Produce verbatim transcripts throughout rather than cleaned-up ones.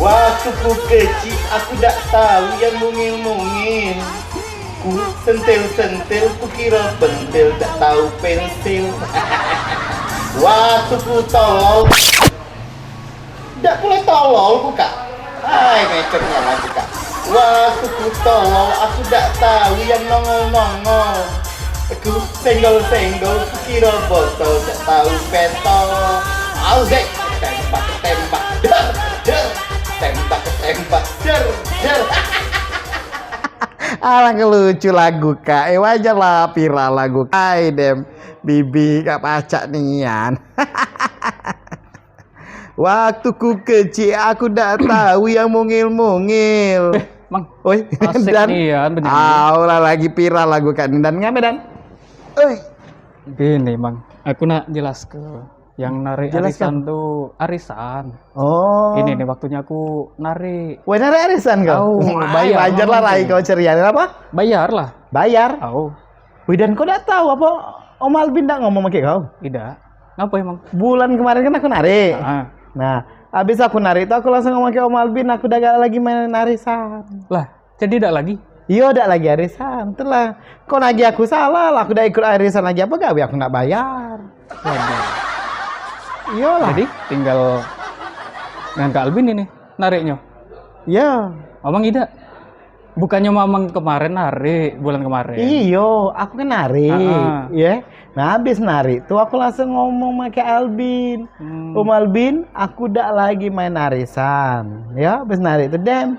Waktu ku kecik, aku dak tahu yang mungil-mungil. Ku sentil-sentil, ku kira pentil, dak tahu pensil. Waktu ku tolol, dak pulai tolol ku, Kak. Hai, mecet nyawa ku, Kak. Waktu ku tolol, aku dak tahu yang nongol-nongol. Aku senggol-senggol, ku kira botol, dak tahu pentol. Auzek, tembak, tembak, der, der, tembak, tembak, der, der. Alangkah lucu lagu, Kak. Eh, wajar lah viral lagu. Hai, dem. Bibi, Kak, pacak nian. Waktu ku kecik, aku dak tahu yang mungil-mungil. Eh, Mang. Oi, asik dan nian, bener. Au lah, lagi viral lagu, Kak, ni. Dan ngape, Dan? Oi. Gini, Mang. Aku nak jelas ke yang narik arisan tu arisan. Oh. Ini nih, waktunya aku narik. Weh, narik arisan kau? Au, bayar, wajar lah, Mang. Rai kau ceria. Apa? Bayar lah. Bayar? Au. Wih, dan kau dak tahu apa Om Albin dak ngomong make kau? Idak. Ngapo emang? Bulan kemarin kan aku narik. Ah. Nah, habis aku narik tu aku langsung ngomong ke Om Albin, aku dak galak lagi main arisan. Lah, jadi dak lagi? Iyo, dak lagi arisan. Itulah. Kau nagih aku salah lah, aku dak ikut arisan lagi. Apa gawe aku nak bayar? Waduh. Iyolah. Jadi tinggal dengan Kak Albin ini nariknyo? Iyo. Mamang idak? Bukannya Mamang kemarin narik, bulan kemarin? Iyo, aku kan narik, heeh, ya. Nah, habis narik tu aku langsung ngomong make Albin. Hmm. Om Albin, aku dak lagi main arisan. Ya, habis narik tu, dem.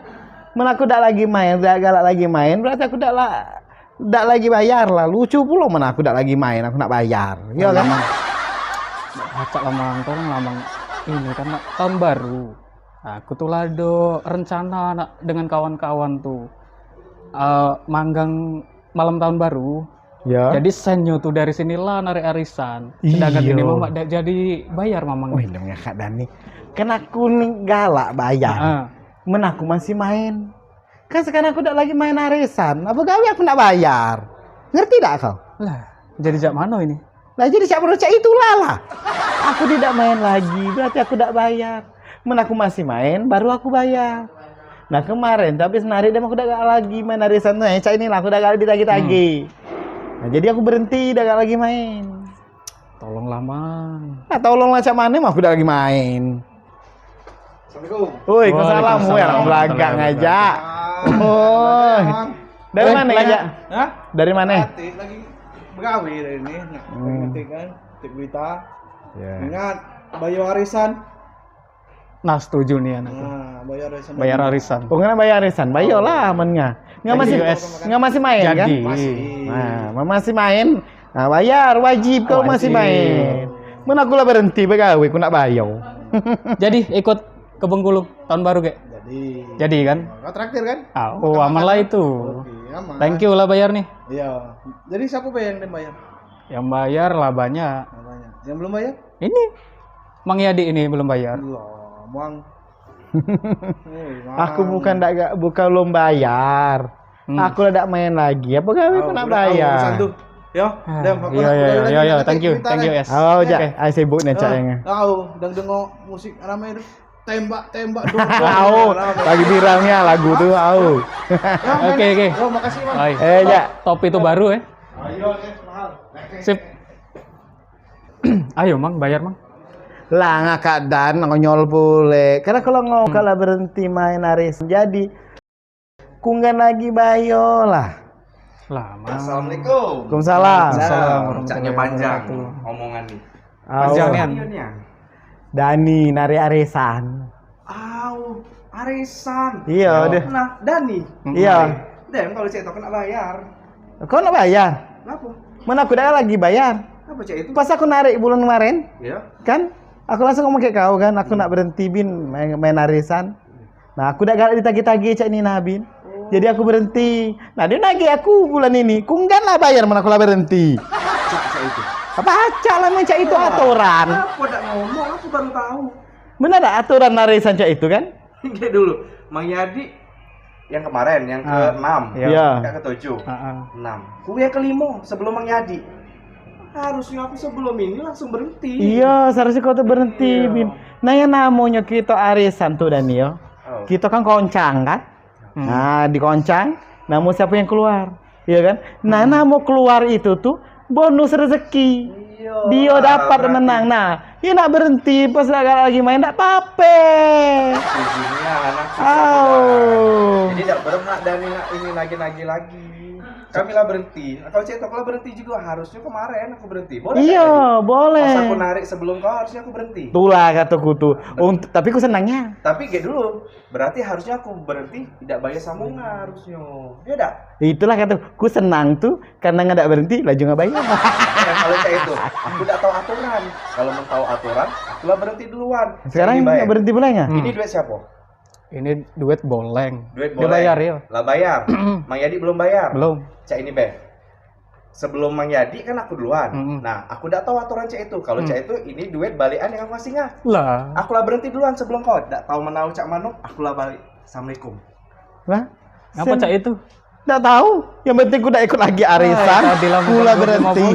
Men aku dak lagi main, dak galak lagi main, berarti aku dak la-, dak lagi bayar lah. Lucu pulo men aku dak lagi main, aku nak bayar. Ya kan? Lamang. Acak lamang, tolong lamang. Ini kan tahun baru. Aku tu lah ado rencana nak dengan kawan-kawan tu, eh, manggang malam tahun baru. Ya. Jadi sennyo tu dari sinilah narik arisan. Sedangkan ini Mamak dak jadi bayar, Mamang. Wih, demi Kak Dani. Kan aku ni galak bayar. Heeh. Men aku masih main. Kan sekarang aku dak lagi main arisan. Apa gawe aku nak bayar? Ngerti dak kau? Lah, jadi jak mano ini? Lah, jadi cak berucak itulah lah. Aku tidak main lagi, berarti aku dak bayar. Men aku masih main, baru aku bayar. Nah, kemarin tu habis narik dem aku dak galak lagi main arisan tu. Eh, cak inilah, aku dak galak ditagih-tagih. Hmm. Nah, jadi aku berhenti, dak galak lagi main. Tolonglah, Mang. Nah, tolonglah cak mano, aku dak lagi main. Assalamualaikum. Oi, waalaikumsalam. Woi, orang belagak ngajak. Waalaikumsalam. Oi. Dari mano ngajak? Hah? Dari mano? Lagi begawe dari ni, nak ngetik kan, ngetik berita. Ya. Ingat, bayar arisan. Nah, setuju ni anak tu. Nah, bayar arisan. Bayar arisan. Oh, ngena bayar arisan. Bayolah, men nga. Nga masih, nga masih main kan? Jadi. Masih. Nah, masih main. Nah, bayar wajib kalo masih main. Wajib. Men aku lah berhenti begawe, aku nak bayar. Jadi ikut ke Bengkulu tahun baru, Gek? Jadi. Jadi kan? Kau traktir kan? Ah, oh, aman lah itu. Oke, aman. Thank you lah bayar nih. Iya. Jadi siapa bayar yang bayar? Yang bayar lah banyak. Yang banyak. Yang belum bayar? Ini. Mang Yadi ini belum bayar. Lah, Mang. Aku bukan dak, bukan belum bayar. Hmm. Aku lah dak main lagi. Apa gawe aku nak bayar? Urusan tu. Yo, ah, dem, aku iya, nak iya, iya, iya, thank you, thank you, yes. Oh, jak, ai sibuk ni, cak yang. Tahu, dang dengar musik rame tu. Tembak, tembak, dor, dor, au, rame. Lagi viralnya lagu tu, au. Oke, oke. Yo, makasih, Mang. Eh, jak. Topi tu baru, eh. Ayo, yes, mahal. Sip. Ayo, Mang, bayar, Mang. Lah, ngakak dan ngonyol pule. Karena kalau ngau kalah berhenti main arisan, jadi kunggan lagi bayo lah. Lah, Mang. Assalamualaikum. Waalaikumsalam. Waalaikumsalam warahmatullahi wabarakatuh. Caknya panjang omongan ni. Au. Panjang nian. Dani narik arisan. Au, arisan. Iya, deh. Nah, Dani. Iya. Dem, kalau cek tu kena bayar. Kau nak bayar? Kenapa? Mana aku dah lagi bayar. Apa cek itu? Pas aku narik bulan kemarin, iya, kan? Aku langsung ngomong kayak kau kan, aku nak berhenti bin main, main arisan. Nah, aku dah galak ditagih-tagih cak ni nah bin. Oh. Jadi aku berhenti. Nah, dia nagih aku bulan ini. Kunggan lah bayar mana aku lah berhenti. Cak, cak itu. Apa acak lah main cak itu aturan. Apa dak ngomong, aku baru tahu. Benar dak aturan arisan cak itu kan? Dia dulu, Mang Yadi yang kemarin, yang keenam, iya, yang ketujuh, enam. Ku yang kelima sebelum Mang Yadi. Harusnya aku sebelum ini langsung berhenti. Iya, seharusnya kau tuh berhenti, bin. Nah, yang namanya kita arisan tuh, Dani, yo. Oh. Kito kan koncang kan? Hmm. Nah, di koncang, namo siapo yang keluar? Iyo kan? Nah, hmm, namo keluar itu tuh bonus rezeki. Iyo, dio dapat menang. Nah, dio nak berhenti pas lagi main, dak pape. Izinnya anak susah. Au. Jadi dak berhak dari nak ini lagi, lagi, lagi. Kami lah berhenti. Nah, kalau cak itu, aku lah berhenti juga. Harusnya kemarin aku berhenti. Boleh. Iyo, boleh. Pas aku narik sebelum kau, harusnya aku berhenti. Itulah kataku tuh. Ber- Unt- tapi aku senangnya. Tapi gek dulu. Berarti harusnya aku berhenti, tidak bayar sambungan harusnya. Iya dak? Itulah kataku, ku senang tuh karena nggak berhenti, laju nggak bayar. Ya, kalau cak itu, aku dak tahu aturan. Kalau mau tahu aturan, aku lah berhenti duluan. Sekarang ini bayar. Nggak berhenti pula ya? Ini duit siapa? Ini duit boleng. Duit boleng. Dia bayar, ya? Lah bayar. Mang Yadi belum bayar. Belum. Cak ini, Beh. Sebelum Mang Yadi kan aku duluan. Mm-mm. Nah, aku dak tahu aturan cak itu. Kalau cak itu, ini duit balikan yang aku kasih ngah. Lah. Aku lah berhenti duluan sebelum kau. Dak tahu menau cak mano, aku lah balik. Assalamualaikum. Lah? Ngapa cak itu? Dak tahu. Yang penting ku dak ikut lagi arisan. Ai, tadi lah ku lah berhenti.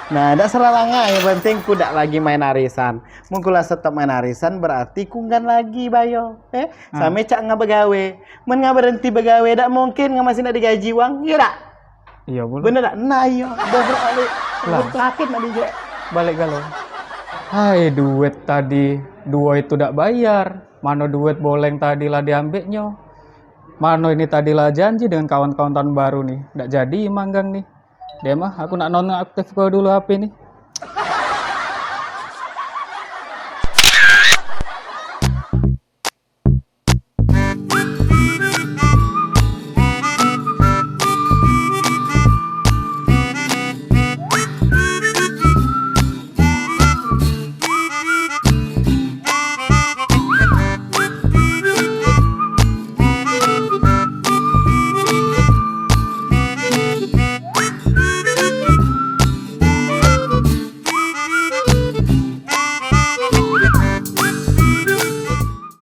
Nah, dak salah langkah. Yang penting ku dak lagi main arisan. Mun ku lah stop main arisan, berarti ku nggan lagi bayo. Eh, same cak ngah begawe. Mun ngah berhenti begawe, dak mungkin ngah masih nak digaji wang. Iya dak? Iya, boleh. Bener dak? Nah, iya. Dah balik. Lah. Sakit nak dijak. Balik galo. Hai, duit tadi duo itu dak bayar. Mano duit boleng tadi lah diambeknyo? Mano ini tadi lah janji dengan kawan-kawan tahun baru nih? Dak jadi manggang nih. Deh mah, aku nak nonaktifke dulu H P nih.